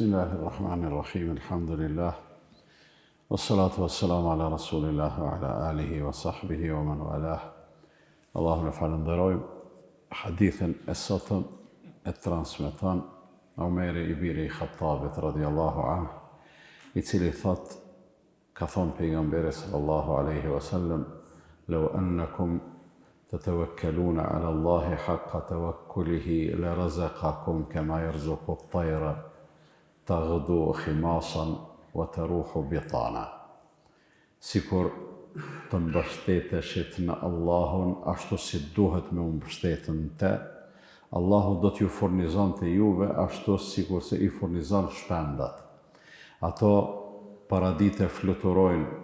Bismillahirrahmanirrahim, alhamdulillah, wassalatu wassalamu ala rasulillah wa ala alihi wa sahbihi wa man walah. Allahun e falënderojmë, hadithin e sotëm e transmeton Omeri i biri i Khattabit radiallahu anh, i cili thot Ka thonë Pejgamberi sallallahu alejhi wa sellem, Lau ennekum tetewekkelune ala Allahi haqqa tewekkulihi le razaqakum kema jerzuku at-tayra taghdu khimasan wa taruhu bitana. Sikur të mbështeteshit në Allahun ashtu si duhet me u mbështetë në Të, Allahu do t'ju furnizonte juve ashtu sikurse i furnizon shpendat. Ato paradite fluturojnë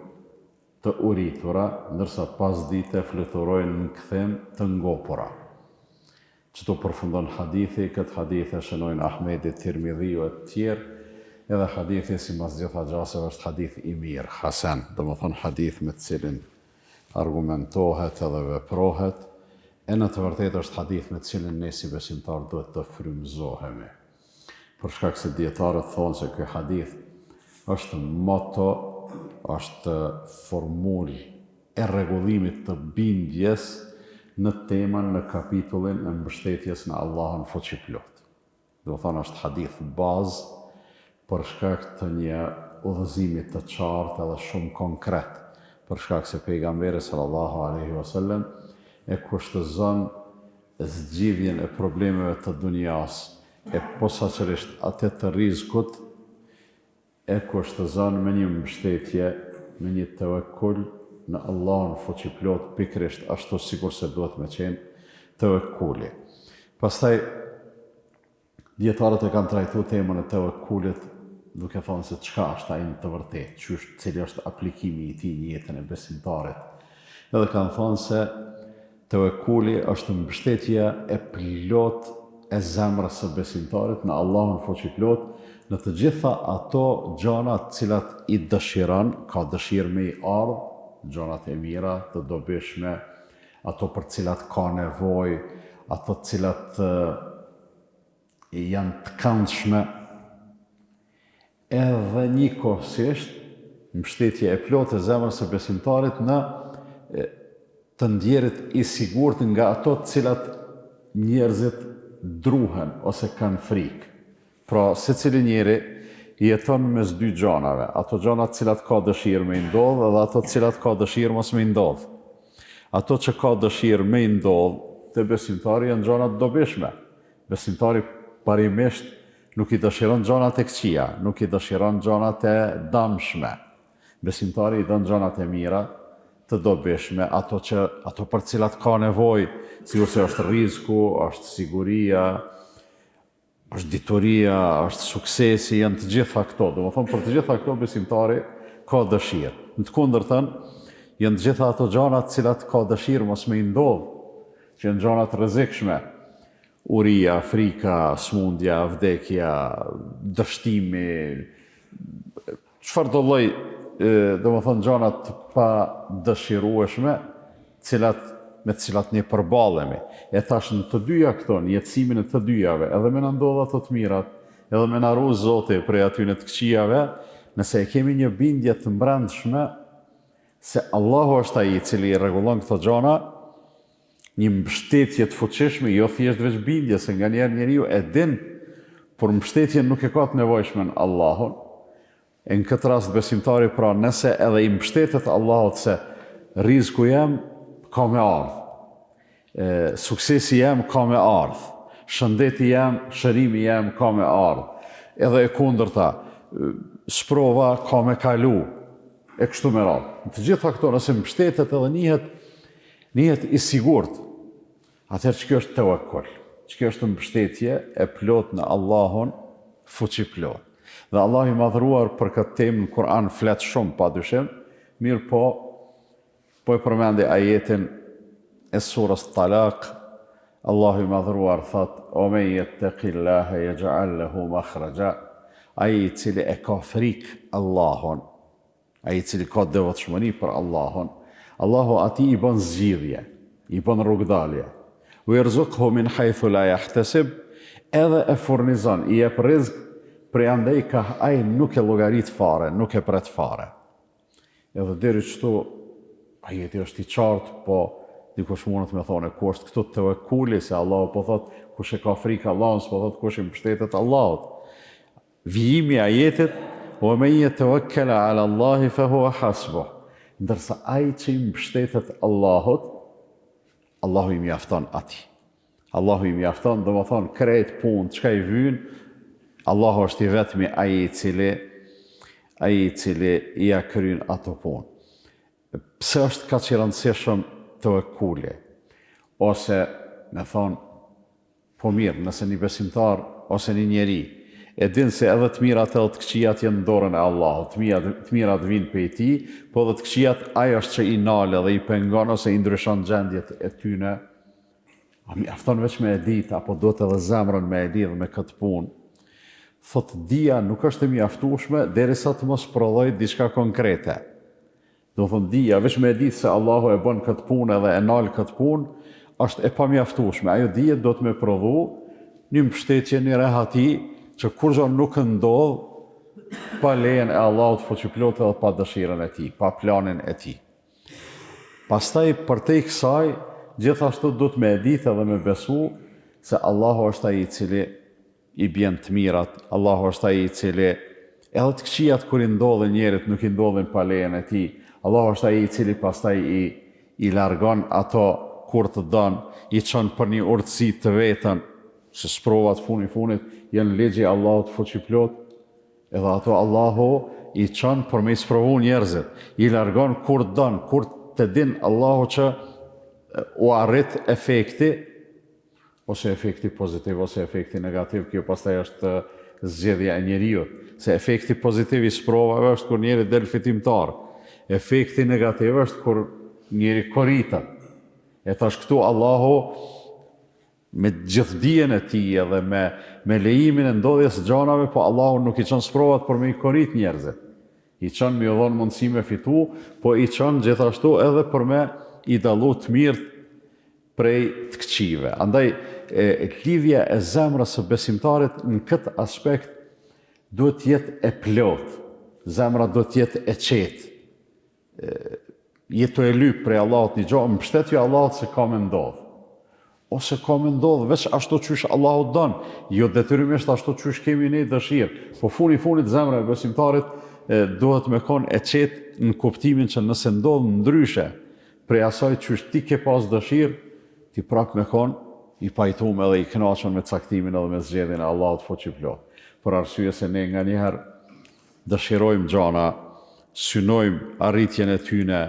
të uritura, ndërsa pasdite fluturojnë në kthim të ngopura. Qëtu përfundon hadithi, këtë hadith e shënojnë Ahmedi, Tirmidhiu e të tjerë, edhe hadithi sipas gjitha gjaseve është hadith i mirë, hasen, domethënë hadith me të cilin argumentohet edhe veprohet, e në të vërtetë është hadith me të cilin ne si besimtarë duhet të frymëzohemi. Për shkak se dijetarët thonë se ky hadith është moto, është formulë e rregullimit të bindjes në temën në kapitullin e mbështetjes në Allahun Fuqiplotë. Domethënë është hadith bazë për shkak të një udhëzimi të qartë edhe shumë konkret, për shkak se Pejgamberi sallallahu alejhi ve sellem e kushtëzon zgjidhjen e problemeve të dunjasë e posaçërisht atë të rizkut e kushtëzon me një mbështetje, me një tevekkul në Allahun Fuqiplotë pikërisht ashtu sikurse duhet me qenë tevekkuli. Pastaj Dijetarët e kanë trajtu temën e tevekkulit duke thënë se çka është ai në të vërtetë, qysh, cili është aplikimi i tij në jetën e besimtarit. Edhe kanë thënë se tevekkuli është mbështetja e plotë e zemrës së besimtarit në Allahun Fuqiplotë, në të gjitha ato gjana të cilat i dëshiron, ka dëshirë me i ardhë, gjanat e mira, të dobishme, ato për të cilat ka nevojë, ato të cilat janë të këndshme, edhe njëkohësisht mbështetje e plotë e zemrës së besimtarit në të ndjerit i sigurt nga ato të cilat njerëzit druhen ose kanë frikë. Pra, secili njeri jeton mes dy gjanave, ato gjana të cilat ka dëshirë me i ndodhë dhe ato të cilat ka dëshirë mos me i ndodhë. Ato që ka dëshirë me i ndodhë te besimtari janë gjana të dobishme. Besimtari parimisht nuk i dëshiron gjanat e këqija, nuk i dëshiron gjanat e damshme. Besimtari i don gjanat e mira, të dobishme, ato që ato për të cilat ka nevojë, sikurse është rizku, është siguria, është dituria, është suksesi, janë të gjitha këto. Domethënë, për të gjitha këto besimtari ka dëshirë. Në të kundërtën, janë të gjitha ato gjana të cilat ka dëshirë mos me i ndodhë, që janë gjana të rrezikshme. Uria, frika, smundja, vdekja, dështimi, Çfarëdo lloj, domethënë gjana të padëshirueshme, cilat me të cilat ne përballemi. E tash në të dyja këto, në jetësimin e të dyjave, edhe me na ndodh ato të mirat, edhe me na ru Zoti prej atyne të këqijave, nëse e kemi një bindje të mbrendshme se Allahu është ai i cili i rregullon këto gjana, një mbështetje të fuqishme, jo thjesht veç bindje, se nganjëherë njeriu e din, por mbështetjen nuk e ka të nevojshme në Allahun. E në këtë rast besimtari pra nëse edhe i mbështetet Allahut se rizku jem ka me ardhë, suksesi jem ka me ardhë, shëndeti jem, shërimi jem ka me ardhë, edhe e kundërta, sprova ka me kalu, e kështu me radhë. Në të gjitha këto, nëse mbështetet edhe nihet Nihet i sigurt, atëherë qikjo është tevekkul, qikjo është mbështetje e plotë në Allahun fuqiplotë. Dhe Allahu i Madhëruar për këtë temë në Kur'an flet shumë pa dyshim, mirëpo po e përmendi ajetin e surës Talak, Allahu i Madhëruar thotë: "Ue men jettekillahe jexh'al lehu makhraxha", ai i cili e ka frikë Allahun, Ai i cili ka devotshmëri për Allahun, Allahu atij i bën zgjidhje, i bën rrugëdalje. Wa yerzuqhu min haythu la yahtesib, edhe e furnizon, i jep rizk prej andej kah ai nuk e llogarit fare, nuk e pret fare. Edhe deri qëtu, ajeti është i qartë, po dikush mundet me thonë, ku është këtu tevekuli, se Allahu po thot, kush e ka frikë Allahun, s'po thot kush i mbështetet Allahut. Vijimi i ajetit, Wa men yatawakkal ala Allahi fa huwa hasbuh. Ndërsa ai që i mbështetet Allahut, Allahu i mjafton atij. Allahu i mjafton, domethonë krejt punët çka i vynë, Allahu është i vetmi ai i cili ai i cili ia kryen ato punë. Pse është kaq i rëndësishëm tevekuli? Ose me thonë Po mirë, nëse një besimtar ose një njeri e din se edhe të mirat edhe të këqijat janë në dorën e Allahut, të mirat, të mirat vijnë prej tij, po edhe të këqijat ai është që i nal edhe i pengon ose i ndryshon gjendjet e tyne, a mjafton veç me e ditë apo duhet edhe zemrën me e lidh me këtë punë? Thotë dija nuk është e mjaftueshme derisa të mos prodhojë diçka konkrete. Domethonë dija, veç me e ditë se Allahu e bën këtë punë edhe e nal këtë punë, është e pamjaftueshme. Ajo dije duhet me prodhu një mbështetje, një rehati, që kurgjo nuk ndodh pa lejen e Allahut fuqiplotë edhe pa dëshirën e tij, pa planin e tij. Pastaj përtej kësaj, gjithashtu duhet me e ditë edhe me besu se Allahu është ai i cili i bjen të mirat, Allahu është ai i cili edhe të këqijat kur i ndodhin njerit nuk i ndodhin pa lejen e tij, Allahu është ai i cili pastaj i i largon ato kur të don, i çon për një urtësi të vetën, se sprovat funi funit janë ligji i Allahut fuqiplotë, edhe ato Allahu i çon për me i sprovu njerëzit, i largon kur don, kur të din Allahu që u arrit efekti, ose efekti pozitiv ose efekti negativ, kjo pastaj është zgjedhja e njeriut. Se efekti pozitiv i sprovave është kur njeri del fitimtar. Efekti negativ është kur njeri koritet. E tash këtu Allahu me gjithëdijen e tij edhe me, me lejimin e ndodhjes së gjanave, po Allahu nuk i çon sprovat për me i korit njerëzit. I çon me ju dhonë mundësi me fitu, po i çon gjithashtu edhe për me i dallu të mirët prej të këqijve. Andaj, e, lidhja e zemrës së besimtarit në këtë aspekt duhet të jetë e plotë. Zemra duhet të jetë e qetë. Je tu e lyp prej Allahut një gjo, mbështetju Allahut se ka me ndodhë. Ose ka me ndodhë veç ashtu qysh Allahu don, jo detyrimisht ashtu qysh kemi ne dëshirë. Po funi funit zemra e besimtarit e, duhet me konë e qetë në kuptimin që nëse ndodh ndryshe, Prej asaj qysh ti ke pas dëshirë, ti prap me kon i pajtum edhe i kënaqun me caktimin edhe me zgjedhjen e Allahut fuqiplotë. Për arsye se ne nganjëherë dëshirojmë gjana, synojmë arritjen e tyne,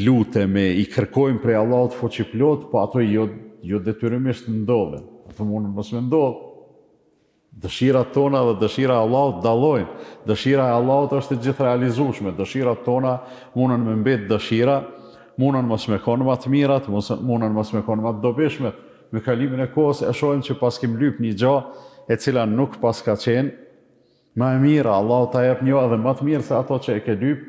lutemi, i kërkojmë prej Allahut fuqiplotë, po ato jo jo detyrimisht ndodhin. Ato mundën mos me ndodh. Dëshirat tona dhe dëshira e Allahut dallojnë. Dëshira e Allahut është e gjithërealizueshme. Dëshirat tona mundën me mbet dëshira, mundën mos me konë ma të mirat, mundën mos me konë ma të dobishmet. Me kalimin e kohës e shohim që paskim lyp një gja e cila nuk paska qenë ma e mira, Allahu ta jep një edhe ma të mirë se ato që e ke lyp,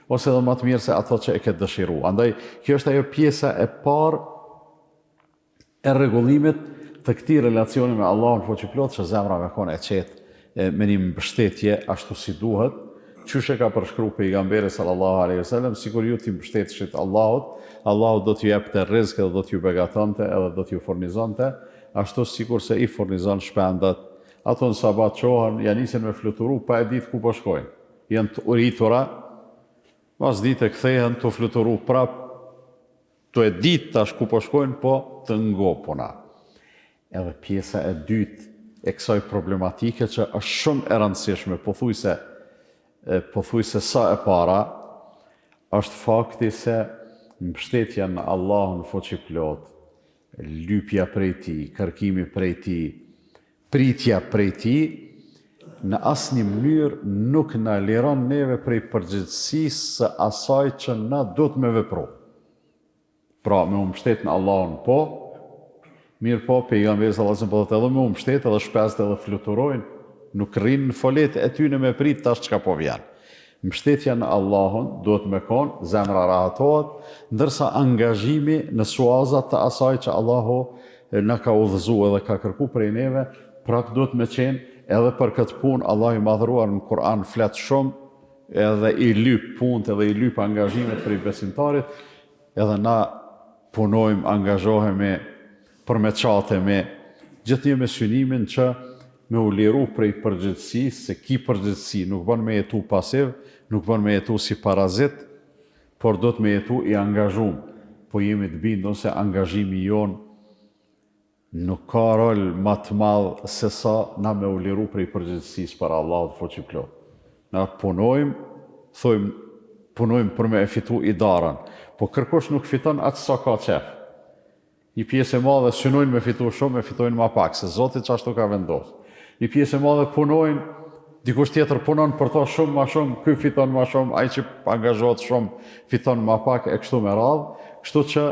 ose edhe ma të mirë se ato që e ke dëshiru. Andaj, kjo është ajo pjesa e parë e rregullimit të këtij relacioni me Allahun fuqiplotë që zemra me konë e qetë e me një mbështetje ashtu si duhet, qysh e ka përshkru pejgamberi sallallahu alaihi wasallam, sikur ju t'i mbështeteshit Allahut, Allahu do t'ju jepte rrizk edhe do t'ju begatonte edhe do t'ju furnizonte, ashtu sikurse i furnizon shpendat. Ato në sabah çohen, ja nisin me fluturu pa e ditë ku po shkojnë. Janë të uritura, mas dite kthehen tu fluturu prap, Tu e ditë tash ku po shkojnë po të ngopuna. Edhe pjesa e dytë e kësaj problematike që është shumë e rëndësishme, pothuajse pothuajse sa e para, është fakti se mbështetja në Allahun fuqiplotë, lypja prej tij, kërkimi prej tij, pritja prej tij, në asnjë mënyrë nuk na liron neve prej përgjegjësisë së asaj që na duhet me vepru. Pra, me u mbështet në Allahun po, mirëpo, pejgamberi sallallahu alajhi wasallam po thotë edhe me u mbështet edhe shpezët edhe fluturojnë, nuk rrinë në foletë e tyne me prit tash çka po vjen. Mbështetja në Allahun duhet me kon, zemra rahatohet, ndërsa angazhimi në suaza të asaj që Allahu na ka udhëzu edhe ka kërku prej neve, prap duhet me qenë edhe për këtë punë Allahu i Madhëruar në Kur'an flet shumë, edhe i lyp punët edhe i lyp angazhimet prej besimtarit, edhe na punojmë, angazhohemi për me qatemi, gjithnjë me synimin që me u liru prej përgjegjësisë, se ki përgjegjësi, nuk bën me jetu pasiv, nuk bën me jetu si parazit, por duhet me jetu i angazhum, po jemi të bindun se angazhimi jonë nuk ka rol ma të madh se sa na me u liru prej përgjegjësisë para Allahut Fuqiplotë. Na punojmë, thojmë, punojmë për me e fitu idarën, po kërkush nuk fiton aq sa ka qef. Një pjesë e madhe synojnë me fitu shumë, e fitojnë ma pak, se Zoti qashtu ka vendosë. Një pjesë e madhe punojnë, dikush tjetër punon për to shumë ma shumë, ky fiton ma shumë, ai që angazhohet shumë fiton ma pak e kështu me radhë, kështu që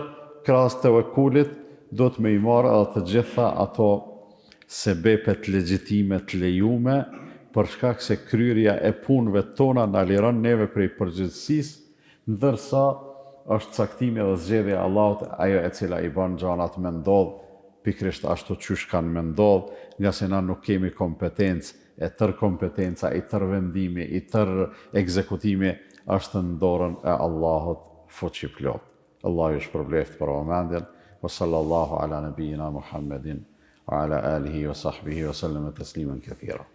krahas tevekulit duhet me i marrë edhe të gjitha ato sebepet legjitime të lejume, për shkak se kryerja e punëve tona na liron neve prej përgjegjësisë, Ndërsa, është caktimi dhe zgjedhja e Allahut ajo e cila i bën gjanat me ndodh pikërisht ashtu qysh kanë me ndodh, ngase na nuk kemi kompetencë, e tërë kompetenca, i tërë vendimi, i tërë ekzekutimi është në dorën e Allahut Fuqiplotë. Allahu ju shpërbleftë për vëmendjen, wa sallallahu ala nabijina Muhammedin wa ala alihi wa sahbihi wa sallama tasliman kathira.